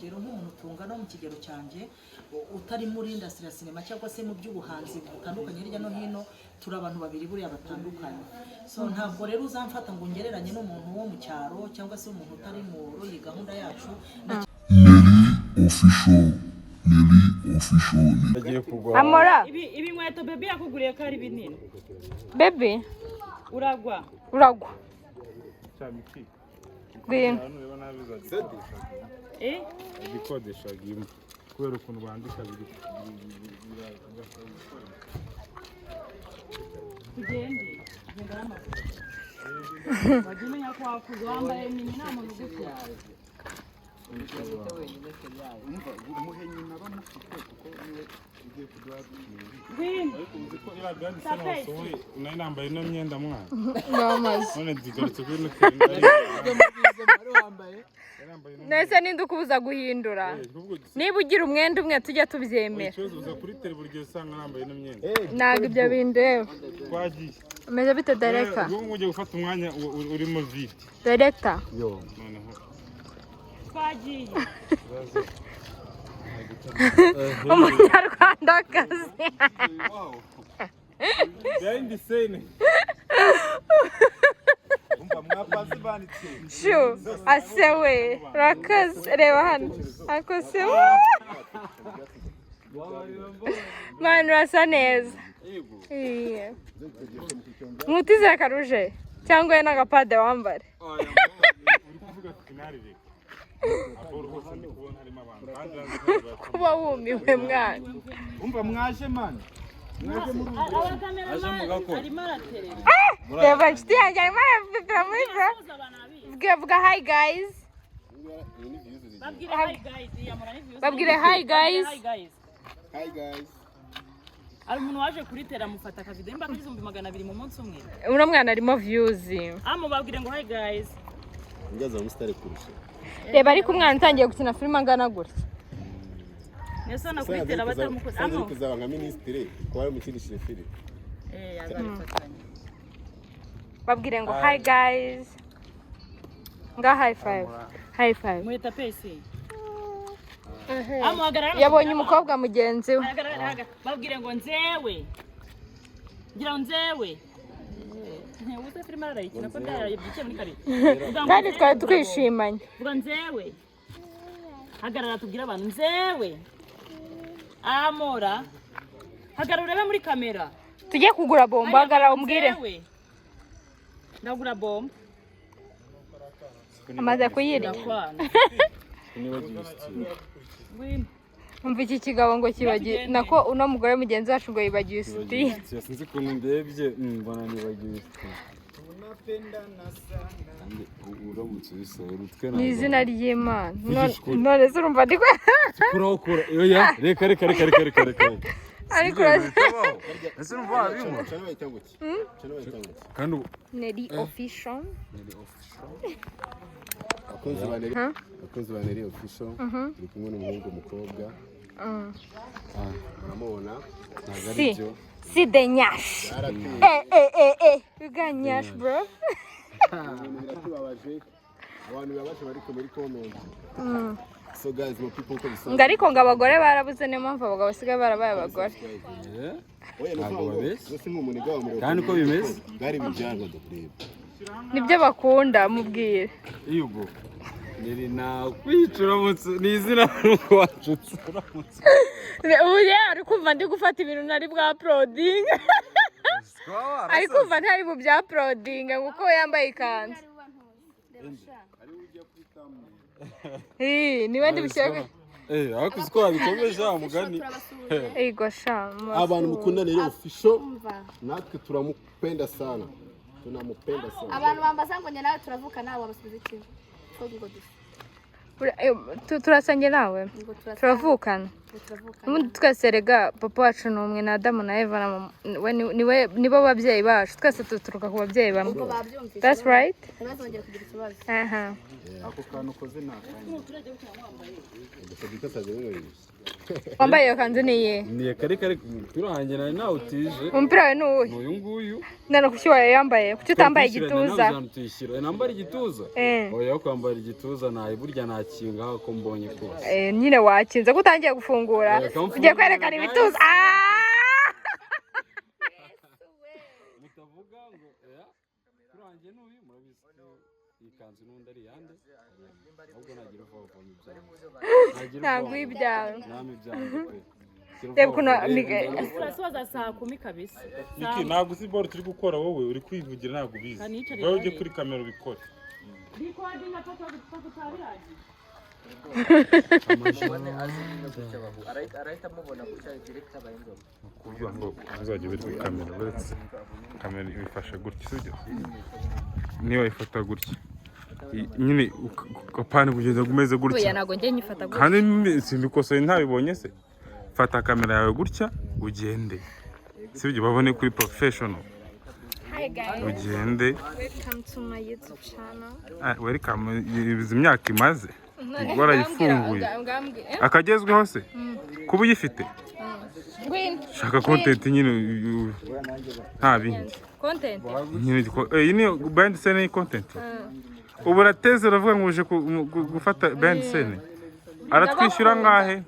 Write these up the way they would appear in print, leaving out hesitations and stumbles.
Rero nk'umuntu tungana mu kigero cyanjye, utari muri industry ya sinema cyangwa se mu by'ubuhanzi butandukanye hirya no hino, turi abantu babiri buriya batandukanye. So ntabwo rero uzamfata ngo ngereranye n'umuntu wo mu cyaro cyangwa se umuntu utari muri iyi gahunda yacu. Nelly Official, Nelly Official. Agiye kugwa. Amora. Ibi nkweto baby yakuguriye ko ari binini? Baby. Uragwa. Uragwa. Ngwino. Nureba nabi uzajya Eh. ikodeshaga imwe kubera ukuntu bandika biri. Tugende, genda n'amaguru, wajya umenya ko wakuze wambaye mini, nta muntu ugutwaye. Umuhe nyina bamufite kuko niwe ugiye kuduha. Ngwino. Ariko uzi ko iriya byanditse nasohoye nari nambaye ino myenda mwana? Bamaze. None zigarutse kuri ino tenda. Nese ninde ukubuza guhindura? Niba ugira umwenda umwe, tujya tubyemera. Ikibazo, uza kuri tele buri gihe usanga nambaye ino myenda. Ntabwo ibyo bindeba. Twagiye. Umeze bite, director? Ubu ngubu ugiye gufata umwanya urimo vide. Director. Noneho Twagiye. Umunyarwandakazi. Behind the scene. Umva mwapazi banditse. Shu asewe urakoze, reba hano akose we. Mwana, urasa neza. Iya. Mwutize akaruje cyangwa we n'agapade wambare. Uri kuvuga finale, reka abo rwose ndi kubona harimo abantu kandi bazi. Kuba wumiwe mwana. Umva mwaje man, mwaje muri Abakameramani arimo araterera. Reba inshuti yanjye arimo arapepera muri bro. Vuga, vuga hi guys. Babwire hi guys, yamura ni views. Babwire hi guys. Hi guys. Hi guys. Hari umuntu waje kuri tera amufata akavideo nimba kagize 200,000 mu munsi umwe. Uno mwana arimo views. Amubabwire ngo hi guys. Ngaza umusitari kurusha. Reba ariko umwana utangiye gukina filime angana gutya. Nese na kuri tera batamukoze. Sanze Amo. kuzaba nka minisitiri kuba yaramukinishije filime. Eh, yazabifatanya. Babwire ngo hi guys, nga high five, high five. Muhita pesi. Amuhagarara. Yabonye umukobwa mugenzi we. Hagarara, hagarara. Babwire ngo nzewe. Ngira ngo nzewe. Uze filime arayikina ko ndayibyikiye muri kare. Vuga ngo Kandi nzewe, twari bravo. twishimanye. Vuga nzewe. Hagarara tubwire abantu nzewe. Amora. Hagarara urebe muri kamera. Tujye kugura bombo, hagarara umbwire. Nzewe. Ndagura bombo. Amaze kuyirya. Ndakwana. Nibagiwe isitiyo. Ngwino. Umva iki kigabo ngo kibagiwe, nako uno mugore mugenzi wacu ngo yibagiwe isutiye. Isitiyo, sinzi ukuntu ndebye, mbona nibagiwe isitiyo kandi uramutse ubisaba urutwe. Ni izina ry'Imana. Vugisha ukuri. None se urumva ndi Kuraho kura oya, reka reka reka reka reka reka. Ariko Ese urumva wabinywa? Cana bayita ngo ki? Cana bayita ngo ki? Kandi ubu Nelly Official. Abakunzi ba Nelly, abakunzi ba Nelly Official, turi kumwe n'umuhungu, umukobwa. Muramubona ntabwo ari Si. byo. Si de nyash. Byarateye. Eh eh eh eh, you got nyash, bro. Ibintu biratubabaje, abantu bibabaje bari muri comment. So guys, my people, uko bisanzwe. Ngo ariko ngo abagore barabuze, niyo mpamvu abagabo basigaye barabaye abagore. Oya, ni Ntabwo ukuvuga ngo babeshya. bose nk'umuniga wa mureba. Kandi uko bimeze. Bwari ibyango ndakureba. Nibyo bakunda, mubwire. Yugo Neri nakwica uramutse, ni izina nuko wacutse uramutse. Ubu rero ari kumva ndi gufata ibintu ntari bwa uploadinga, ari kumva ntari mu bya uploadinga kuko yambaye ikanzu. Niba ndi bushyire. Eh, ariko uzi ko wabikomeje wa mugani. Ego sha. Abantu mukunda Nelly Official, natwe turamupenda sana, tunamupenda sana. Abantu bambaza ngo njye nawe turavuka, nawe wabasubiza iki ko ngo dusa? Turasange nawe. Ngo turasa. Turavukana. Ngo turavukana. Ubundi twese rega papa wacu ni umwe na Adamu na Eva na mama we niwe nibo babyeyi bacu, twese duturuka ku babyeyi bamwe. Ubwo babyumvise. That's right. Ntibazongere kugira ikibazo. Aha. Ako kantu ukoze ni akanyu. Gusa bita saze bimwe. Wambaye iyo kanzu ni iyihe? Ni kare kare, umupira wanjye nari nawutije. Umupira wawe ni uwuhe? Ni uyu nguyu. None kuki wayambaye? Kuki utambaye igituza? Tuyishyira, nambara igituza? Eh. Oya, kwambara igituza nayi burya nakinga ko mbonye kose. Eh, nyine wakinze ko utangiye gufungura. Eh, kamfungura, ugiye kwerekana guys. ibituza. Ah! Mutavuga ngo oya, umupira wanjye ni uyu, murabizi ko iyi kanzu n'undi ari iyande, ahubwo nagira vuba vuba mu byanjye. Nagira Ntabwo vuba vuba. ibyawe. Namwe ibyanjye pe. Gira Reba vuba ukuntu vuba, reba. Turasoza saa 10 kabisa. Niki, ntabwo uzi boro turi gukora, wowe uri kwivugira, ntabwo ubizi. Kanicare. Wowe ujye Kare. kuri kamera ubikore. Recording atatu tutabirangiye. Arahita amubona gutya direct abaye inzobe. Kuvuga ngo uzajya uri kuri kamera, uretse kamera ibifashe gutya, sibyo? Niba ifata gutya, nyine apana kugenda umeze Oya, gutya. ntabwo njye nyifata gutya. Kandi simbikosoye ntabibonye se? Fata kamera yawe gutya ugende, sibyo? Babone kuri professional. Hi guys. Ugende. Welcome to my YouTube channel. Ah, welcome, izi imyaka imaze warayifunguye. Ngambwira. Akagezweho se kuba uyifite? Ngwino. Shaka content nyine, nta bindi. Content. Nyine iyi ni behind scene, ni content. Ubu urateze uravuga ngo uje gufata behind scene, aratwishyura ngahe?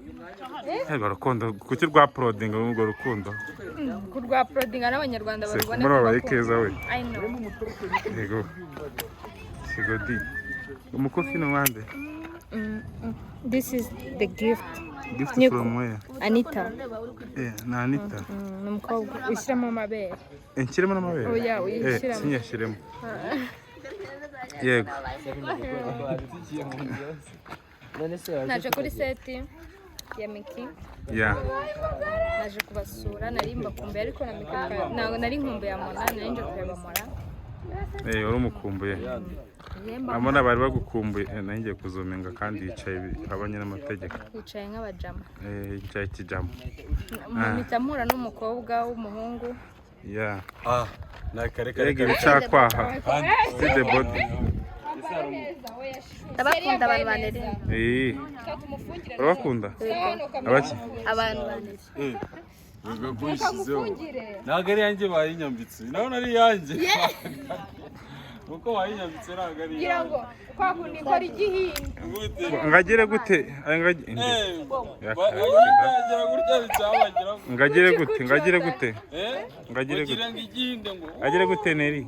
Eh, barakunda kuki rwa uploading urwo rukundo? Kurwa uploadinga n'abanyarwanda Se barubone. kumura wabaye keza we. I know. Yego, sigo di umukufi ni wande. This is the gift. Gift from where? Anita. Eh, na Anita. Ni umukobwa ushyiramo amabere. Eh, nshyiremo n'amabere? Oya, Eh, uyishyiramo. sinyashyiremo. Yego. Naje kuri set ya Miki. Naje kubasura, nari mbakumbuye, ariko na Miki ntabwo nari nkumbuye Amora, nari nje kureba Amora. Eh, wari umukumbuye. Yemba. Amona bari bagukumbuye. Eh, nari ngiye kuzuminga kandi yicaye bihabanye n'amategeko. Yicaye nk'abajama. Eh, yicaye kijamo. Mpita mpura n'umukobwa w'umuhungu. Ah, na kare kare. Yego, ibicakwaha. See the body. Ndabakunda abantu banere. Eh, urabakunda abaki? Abantu banere. Kuyishyizeho ntabwo ari iyanjye, bayinyambitse, nawe ari iyanjye kuko wayinyambitse, ntabwo ari kugira iyanjye. ngo kwa kundi ikora igihinde. Ngagire gute? Ay, Bagira gutya bicyabagira. Ngagire gute? Ngagire gute? Eh? Ngagire gute? Kugira ngo igihinde ngo Agire gute, Neri?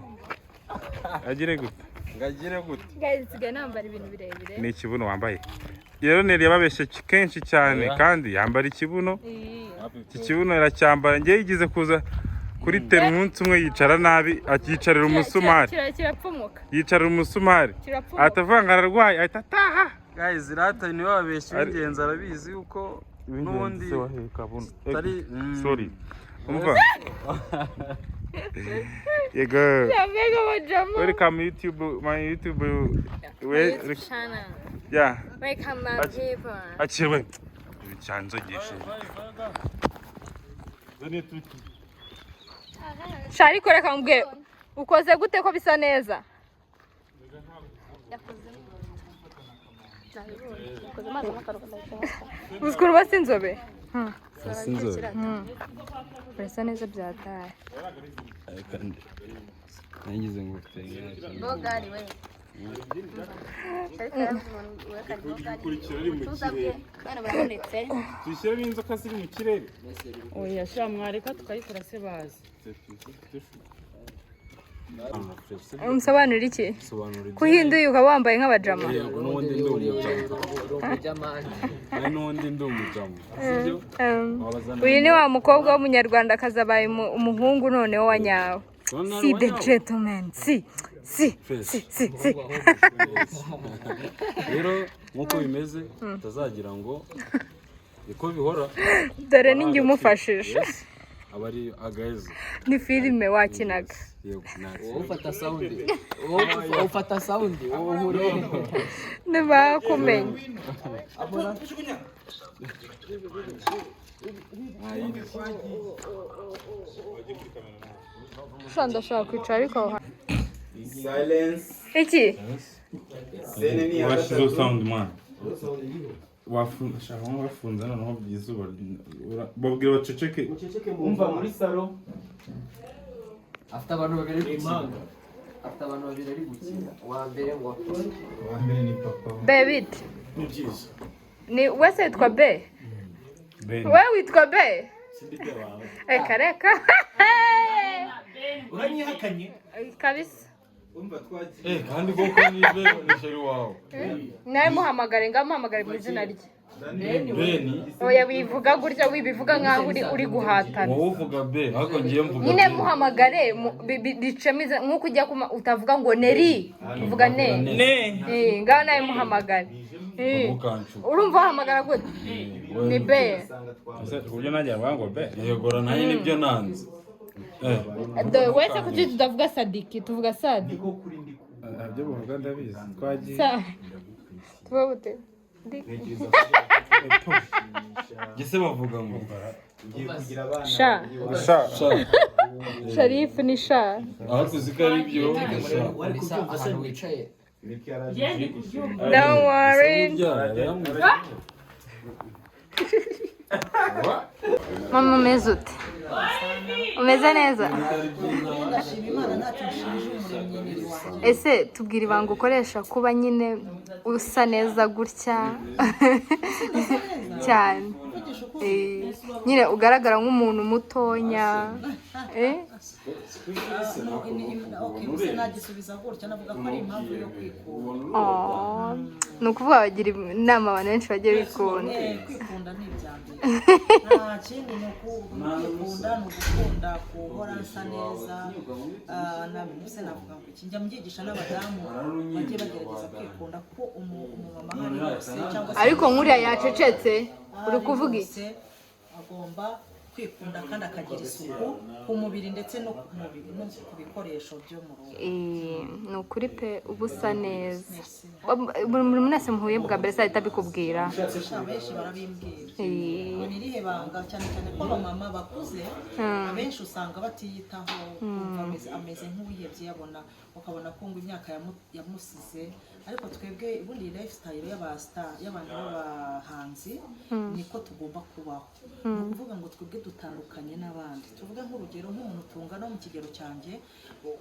Agire gute? Ngagire gute? Guys, nsigaye nambara ibintu birebire. Ni ikibuno wambaye rero. Neri yababeshye kenshi cyane kandi yambara ikibuno. Iki kibuno iracyambara. Ngewe yigize kuza kuri tera umunsi umwe yicara nabi, akiyicarira umusumari. Kirapfumuka. Yicarira umusumari. Kirapfumuka. Ahita avuga ngo ararwaye, ahita ataha. Guys, rata ntibababeshye, uw'ingenzi arabizi yuko n'ubundi tutari Sorry, umva, yego. Mbega abajama. Welcome YouTube, my YouTube. We YouTube channel. Yeah. Welcome my people. Akirwe ibicyanzogesheje. Sha, ariko reka mbwire, ukoze gute ko bisa neza? Yakoze amazi n'akaruhuko. Uzi ukuntu basa inzobe? Basa inzobe. Birasa neza byataye. Nagize ngo ufite Bogari we. Ikurikira iri mu kirere. Bana barabonetse. Tuyishyiremo inzoka ziri mu kirere. Oya sha, mwareka tukayikora se bazi. Umusobanura iki? Sobanura. Kuhinduye ukaba wambaye nk'abajama. Yego, n'ubundi ndi umujama. Nari n'ubundi ndi umujama, sibyo? Uyu ni wa mukobwa w'umunyarwandakazi abaye umuhungu noneho wa nyawe. See the gentleman, see, see, see, see, see. Rero nk'uko bimeze, utazagira ngo niko bihora. Dore ninjye umufashije. Yes, aba ari agahezo. Ni filime wakinaga. Yego. Wowe ufata sound, wowe ufata sound, wowe uhuriye. Ntibakumenye. Abona. Sha, ndashaka kwicara ariko aho hantu. Silence. Iki? Scene ni iya Washyizeho gatatu. sound man. Wafunze, shaka nko bafunze noneho by'izuba. Babwira baceceke. Umva muri salo. Afite abantu babiri ari gukina. Afite abantu babiri ari gukina. Uwa mbere ngo Uwa mbere ni papa. Be bite? Ni byiza. Ni wese witwa B? Ben. Wowe witwa B? Sindi be wawe. Reka reka. Uranyihakanye? Kabisa. Umva twagiye. Eh, kandi koko ni be ni chéri wawe. Nawe muhamagare, ngamuhamagare mu izina rye. Beni. Oya, wivuga gutya, wibivuga nkaho uri guhatana. Wowe uvuga B, ariko ngiye mvuga Nyine B. muhamagare ricemo nk'uko ujya kuma utavuga ngo Neri, uvuga ne. Ne. Eh, ngaho nawe muhamagare. Eh, Ntukanshuke. urumva wahamagara gute? Ni B. Ese ku buryo nanjye yavuga ngo be? Yego, nanjye nibyo nanze. Eh. Wese kuki tutavuga Sadiki, tuvuga Sadi? Ibyo bavuga ndabizi, twagiye. Sa. Tuvuga gute? Gese bavuga ngo Ugiye kugira abana. Sha. Sha. Sha. Sharifu ni sha. Ariko uzi ko ari byo. Lisa, ahantu wicaye. Miki yaraje. Don't worry. Mama, umeze ute? Umeze neza? Ndashima Imana, ntacyo nshinja Umuremyi Neri wanjye. Ese tubwira ibanga ukoresha kuba nyine usa neza gutya cyane. Mvugisha ukuri. Eh, nyine ugaragara nk'umuntu mutonya. Eh? Ah, no, okay, gusa nagisubiza gutya, navuga ko ari impamvu yo kwikunda. Oh, ni ukuvuga bagira inama abantu benshi bagiye bikunda. Eh, kwikunda ni ibya mbere, nta kindi. Ni kwikunda, ni ugukunda guhora nsa neza. Ah, se navuga ngo iki, njya mbyigisha n'abadamu bagiye bagerageza kwikunda, kuko umumama aho ari hose cyangwa se Ariko nk'uriya yacecetse, aho uri ari kuvuga iki? hose, agomba kwikunda kandi akagira isuku ku mubiri ndetse no ku mubiri no ku bikoresho byo mu rugo. Eh, ni ukuri pe, uba usa neza. Buri muntu wese muhuye bwa mbere se ahita abikubwira? Sha, benshi barabimbwira. Eh, Ngo ni irihe banga, cyane cyane ko abamama bakuze abenshi usanga batiyitaho, kumva ameze nk'uwihebye, yabona ukabona ko ngo imyaka yamusize. Ariko twebwe ubundi iyi lifestyle y'abastar, y'abantu b'abahanzi, niko tugomba kubaho. Ni ukuvuga ngo twebwe dutandukanye n'abandi. Tuvuge nk'urugero, nk'umuntu tungana mu kigero cyanjye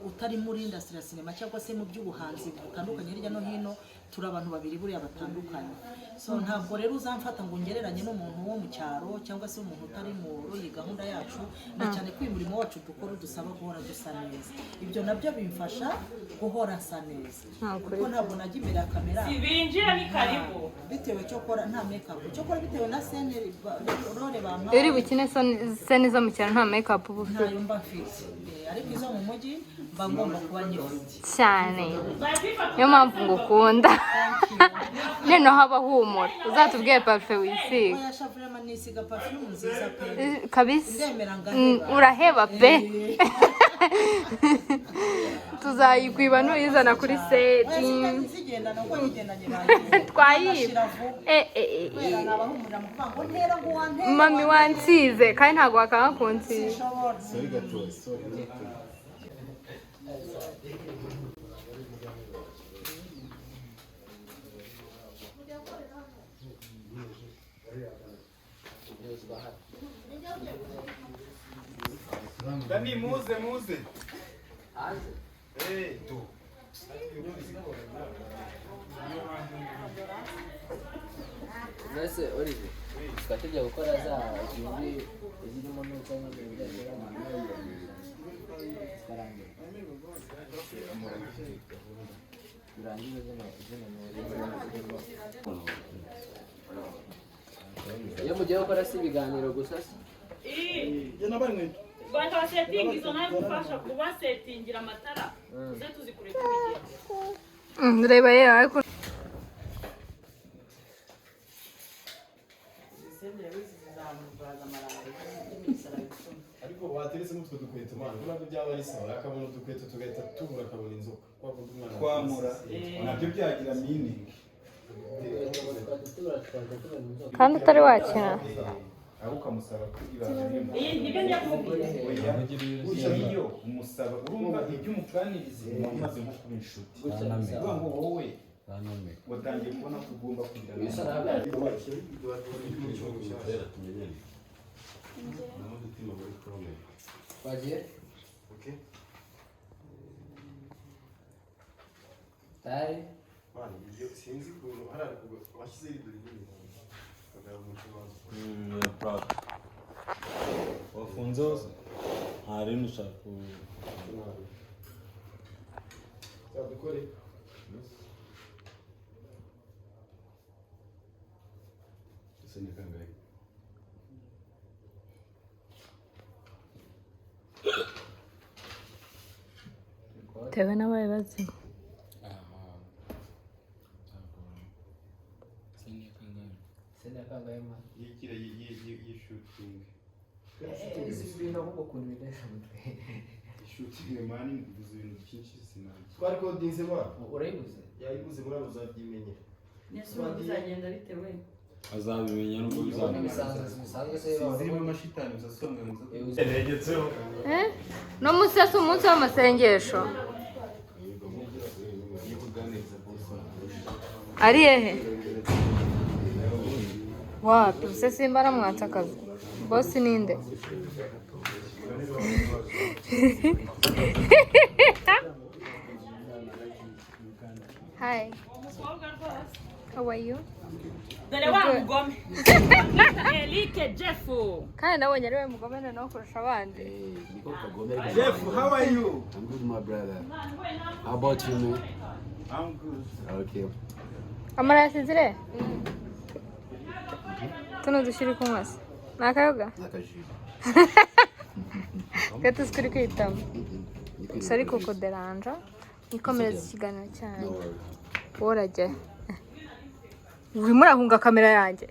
utari muri industry ya sinema cyangwa se mu by'ubuhanzi butandukanye hirya no hino, turi abantu babiri buriya batandukanye. So ntabwo rero uzamfata ngo ngereranye n'umuntu wo mu cyaro cyangwa se umuntu utari muri iyi gahunda yacu, na cyane ko uyu murimo wacu dukora udusaba guhora dusa neza. Ibyo nabyo bimfasha guhora nsa neza, kuko ntabwo najya imbere ya kamera Si binjira, ni karibu. Bitewe cyokora nta makeup, cyokora bitewe na scène role bampaye. Iyo uri bukine scène zo mu cyaro nta makeup uba ufite? Ntayo mba mfite. Eh, ariko izo mu mujyi mba ngomba kuba nyifite. Cyane, niyo mpamvu ngukunda. Noneho haba humura, uzatubwire parufe wisiga. Oya sha, vraiment nisiga perfume nziza pe. Eh, kabisa. Ndemera ngaheba. Uraheba pe, tuzayikwiba nuyizana kuri set. Oya, zigendana, uko nyigendanye bayiba. Twayiba. Bashira vuba. Eh, eh, eh, Kubera eh. nabahumurira mu kuvuga ngo ntera, ngo wantera. Mami, wansize kandi ntabwo wakanga kunsiza. Sinshobora. Sorry gato, sorry gato. Dani, muze muze. Eh, tu. Mbese Olivier, tukaba tujya gukora za zindi zirimo n'uko nyine zikarangira birangize zino zirimo. Iyo mugiye gukora si ibiganiro gusa se? Rwanda basetinga izo, nawe gufasha kubasetingira amatara, uze tuzikure tubigire. Reba yewe, ariko Ariko wateretsemo utwo dukweto mwana, ubona ko byaba ari sawa, akabona udukweto tugahita tubura, akabona inzoka kwa kundi umwana. Twamura. Nabyo byagira meaning. Kandi utari wakina. Aho ukamusaba ko ibanga ririmo. Iyi nibyo njya kumubwira. Oya, burya iyo umusaba, urumva ibyo umuganiriza muba mumaze nko kuba inshuti. Uvuga ngo wowe Watangiye kubona ko ugomba kugira Bisa nabi. Twagiye? Tayari? Sinzi ukuntu hari washyizeho irido rinini Wafunze hose nta rindi ushaka. Dukore. Ese ni kangahe? Bitewe n'abaye bazima. Scene ya kangahe man? Yikira y'ishooting. Izi bintu ahubwo ukuntu bidesha umutwe. Shooting man, mvuze ibintu byinshi sinabyo. Twari kodinze ba. Urayibuze? Yayiguze muri abo uzabyimenyera. Nese ubu bizagenda bitewe Azabimenya nubwo bizamera. Bisanzwe se. Zirimo amashitani uzasonga muza. Negetseho. Eh? No munsi si umunsi w'amasengesho. Ari hehe? Wapi se simba aramwatsa akazi. Boss ninde? Hi. How are you? Dore wa mugome Eric Jeff. Kandi nabonye ari we mugome noneho kurusha abandi. Niko kagome ariko. Jeff, how are you? I'm good, my brother. How about you, man? I'm good. Okay. Amara yasinzire? Tuno dushyira kunywa se. Ni akayoga? N'akaji. Twe tuzi ko uri kwitamo. Gusa ariko kuderanja nikomereza ikiganiro cyanyu. Wowe urajya he? Urimo urahunga kamera yanjye.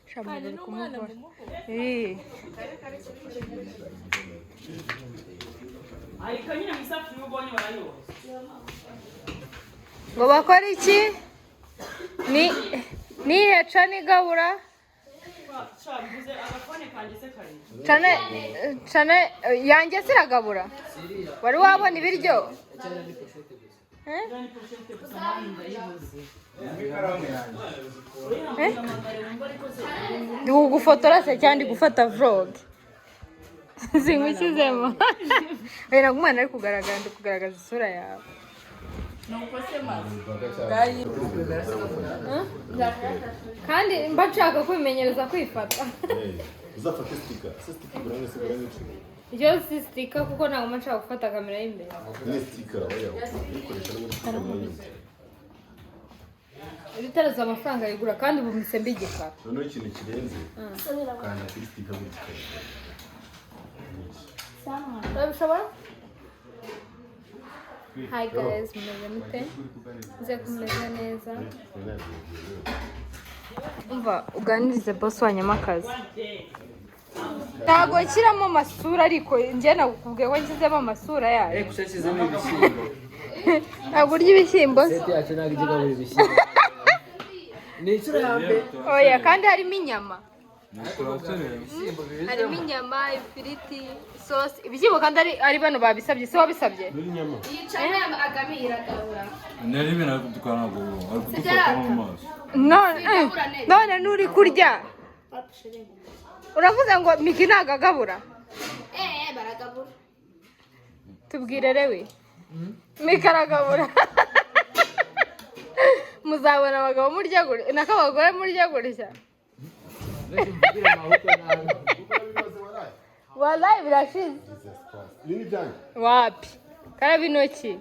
Sha uri kumuvura. Eh. Ariko nyine mu isafuriya ubonye barayoza. Ngo bakore iki? Ni nihe cana igabura? Mvuze agafone kanjye se kare. Cane cane yanjye siragabura. Wari wabona ibiryo? Eh? Eh? Ndi kugufotora se cyangwa ndi gufata vlog? Sinkwishyizemo. Oya, ntabwo umwana ari kugaragara, ndi kugaragaza isura yawe. Kandi mba nshaka kwimenyereza kwifata. Uzafate sticker. Se sticker igura mwese igura mwinshi. Iyo si sticker kuko ntabwo mba nshaka gufata kamera y'imbere. Ni sticker oya uyikoresha no muri sticker mwinshi. Ibitaraza amafaranga yigura kandi ubu mpise mbigikara. Noneho ikintu kirenze kanda kuri sticker gutya. Urabishobora? Hi guys, mumeze mute? Nze kumeze neza. Umva uganirize boss wa Nyamakazi. Ntabwo nshyiramo amasura ariko njye nakubwiye ko nshyizemo amasura yayo. Gusa nshyizemo ibishyimbo. Ntabwo urya ibishyimbo se? Seti yacu ntabwo ijya igabura ibishyimbo. Ni inshuro ya mbere. Oya, kandi harimo inyama. Ibishyimbo bibizemo. Harimo inyama, ifiriti, isosi, ibishyimbo kandi ari bano babisabye, si wabisabye? Nari ibintu ari kuduka ntabwo ari kudufata mu maso. None none nuri kurya. Uravuze ngo Miki ntabwo agabura? Baragabura. Tubwire rewe. Miki aragabura. Muzabona abagabo murya gutya, nako abagore murya gutya. Wallahi birashize. Ibi ni ibyanyu. Wapi? Karaba intoki.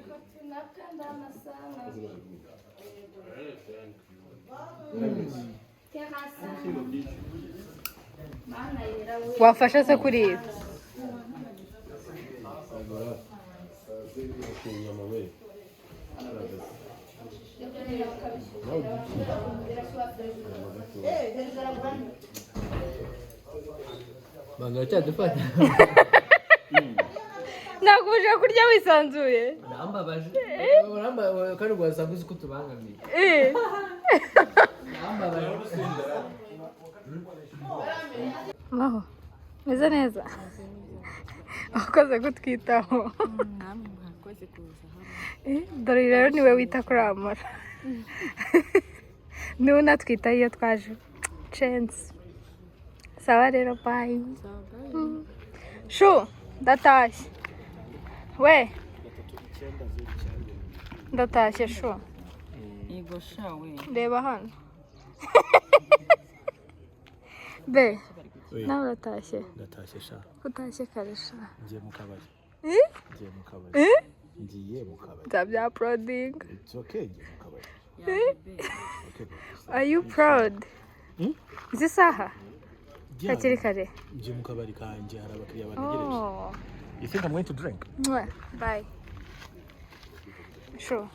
Wafasha se kuri ibi? Bantu baracyadufata. Ntabwo uje kurya wisanzuye. Urambabaje. Urambabaje kandi wasanga uzi ko utubangamiye. Eh. Urambabaje. Maho. Meze neza. Wakoze kutwitaho. Murakoze kuza hano. Dore rero niwe wita kuri Amora, niwe unatwita iyo twaje. Chance. Sawa rero, bye. Sawa, bye. Shu, ndatashye we, ndatashye shu. Yego sha we. Reba hano be, nawe uratashye? Ndatashye sha. Utashye kare sha. Ngiye mu kabari. Eh? Ngiye mu kabari. Eh? Ngiye mu kabari. Nzabya uploading. It's okay, ngiye mu kabari. Okay, Are you proud? Izi saha hakiri kare. Ngiye mu kabari kanjye, hari abakiriya bantegereje. Oh. You think I'm going to drink? Mwah. Bye. Sure.